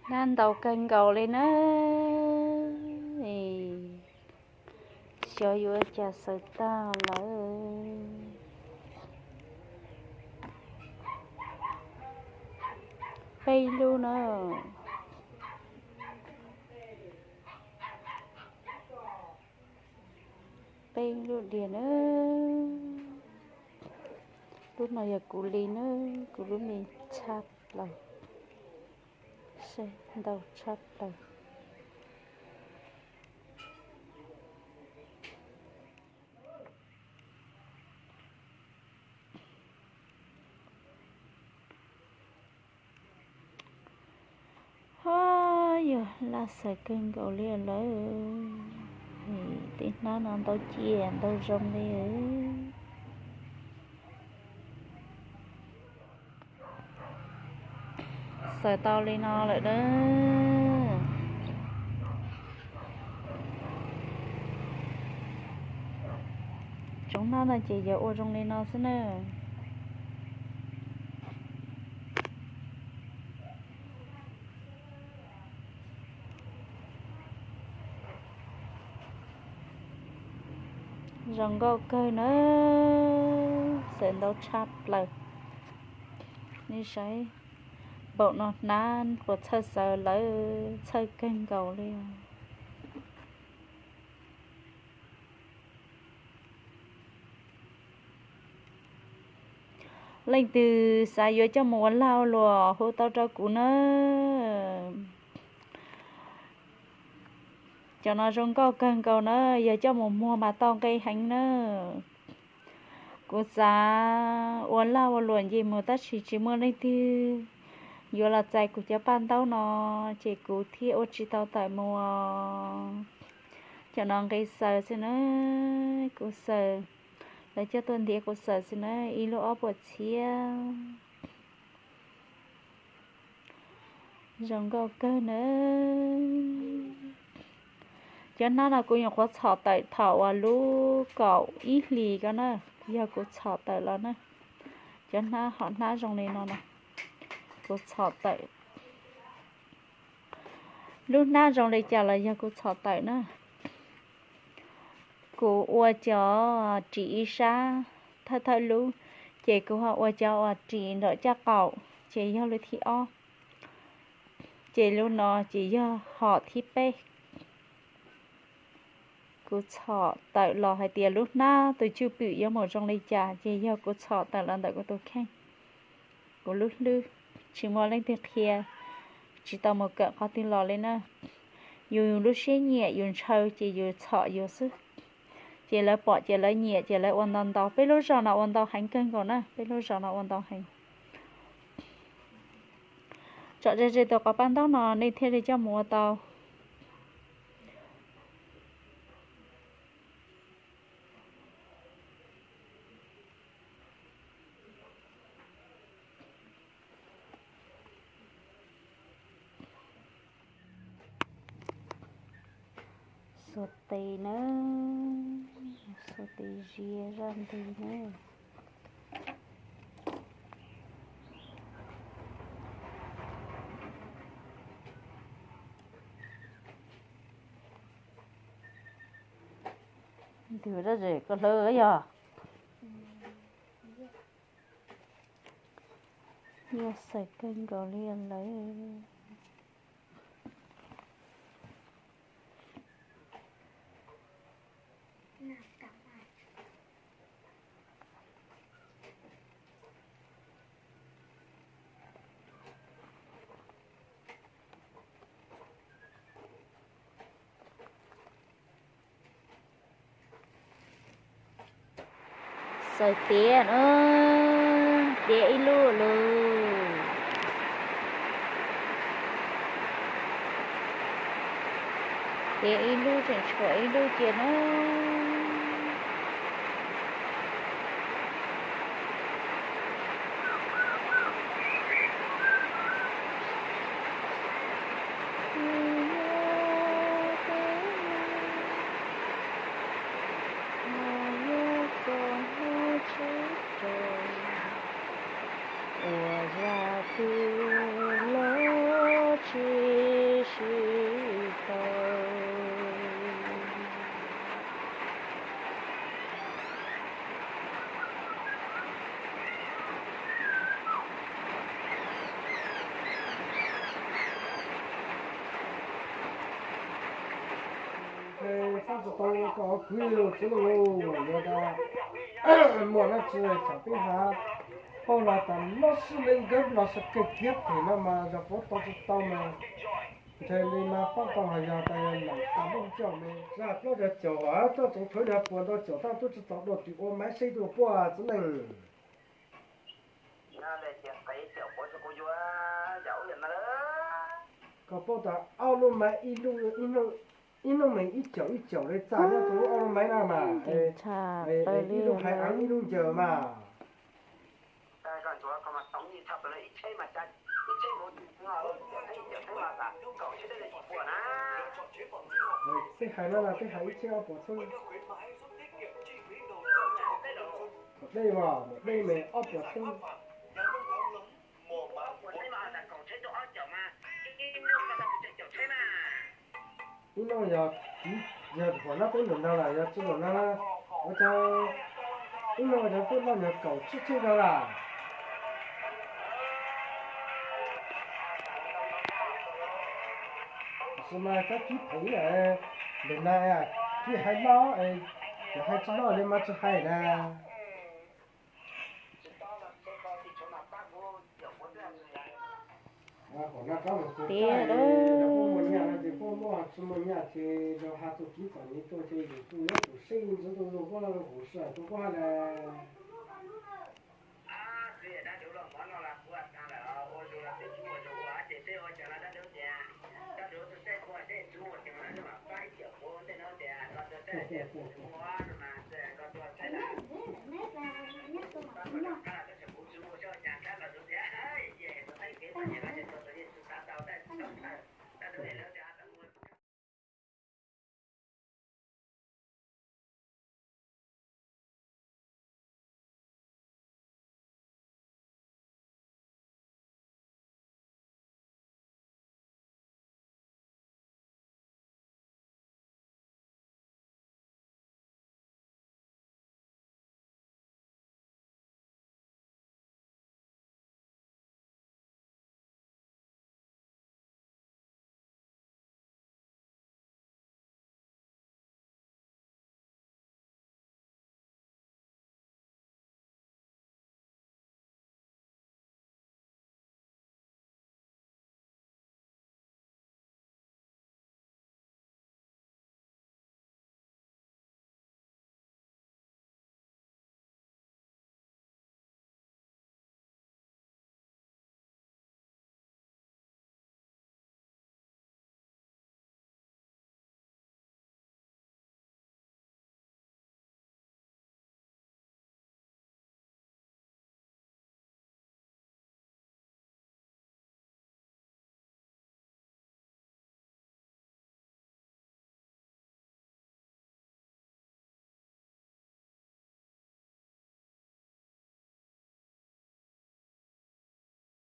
Nab ntau kawg nkaus li na. Xyov yuav ua cas xaws tag lawm. Peb lub na. Peb lub diag na. Lub no yog kuv li na, kuv lub me tshaj plaws, ntau tshaj plaws. Ho yog laj xaws kawg nkaus li lawm. Tej hnab no ntau ciaj ntau zoo li. Xaws tau li no lawm na. Tsoov hnab no ces yog ua zoo li no xwb na. Zoo nkauj kawg na, xaws ntau tshaj plaws. Nej saib, npaum no hnab puas txhawj xaws lawm, txhawj kawg nkaus li. Leej twg xav yuav coj mus ua lag ua luam hu tau rau kuv na. Cov no zoo nkauj kawg nkaus na, yog coj mus muag mas tau nqi heev na. Kuv xav ua lag ua luam nce mus tab sis tsis muaj leej twg yuav los txais kuv cov paj ntaub no, ces kuv thiaj ua tsis tau tawm mus. Cov no nqi xaws xwb na, kuv xaws, lawv coj tuaj ntiav kuv xaws xwb na, ib lub ob puas txhiab. Zoo nkauj kawg na. Cov hnab no kuv nyuam qhuav txhom tawm thaum uas lub kaum ib hlis ko na, yog kuv txhom tawm los na. Cov hnab hom hnab zoo li no no, kuv txhom tawm. Lub hnab zoo li cas los yog kuv txhom tawm na. Kuv ua cov ris ib sab thawj thawj lub, ces kuv ho ua cov uas ris nraum caj qaum, ces yog lub thib ob, ces lub no ces yog hom thib peb. Kuv txhom tawm los hais tias lub hnab tus cwj pwm yuav mus zoo li cas ces yog kuv txhom tawm los ntawm kuv tus kheej, kuv lub hlwb. Tsis muaj leej twg qhia, tsis tau mus kawm qhov twg los li na. Yus lub siab nyiam yus ntshaw ces yus txhom yus xwb. Ces lawv pom ces lawv nyiam ces lawv ua ntau ntau. Peb lub zos no ua ntau heev kawg nkaus na, peb lub zos no ua ntau heev. Tsom ze ze tus qhov paj ntaub no nej thiaj li coj mus ua tau. Xuas tes nawb, xuas tes ziab zaj nti nawb. Nws dab tsi koj hlub yog? Yuav xaws kawg nkaus li lawm. Xaws tiav na, tiav ib lub lawm. Tiav ib lub tseem tshuav ib lub cia na. Ua zaj twg los tsis Tau tsis tau kom kwv tij txiv neej, yog tas muaj dab tsi tsam peb hav pauj los tas mob sib leej nkawd los sawv kiag kiag pem no mas zog puav tau tsis tau mas ntshe li mas paub tau hais yog tas yog lam tas nplooj coj me zaj plaub zog caum, toj tsoov thawv nws puas ntau caum toj tub tsis txaus dua twm ua maiv seb dua puaj txiv neej. Koj paub tas ob lub maiv ib lub, ib lub meej ib caum ib caum li txaj nyob rau lub ob lub maiv na mas, ib lub haiv av ib lub ncaws mas. Peb hais no na peb hais ib txhiab ob puas txheeb. Maum dej mas, maum dej mas ob puas txheeb. Ib no yog, yog huam no peb ntam ntau lawm yog tsis huam no, ua cas ib no yog peb loj nyuag kaum tsib txheeb ntau lawm. Tab sis mas kab kib phem ib yam ntawm na, kib hais loj es cov hais tsis loj li mas tsis hais na. Tiag, lawv kuj muaj nyaj no ces kuj muaj, tsis muaj nyaj ces lawv has tus kib txom nyem tuaj ces yus tus nyob tus seb ntxiv tus zus kuj los hu sij hawm tus kuj hais tias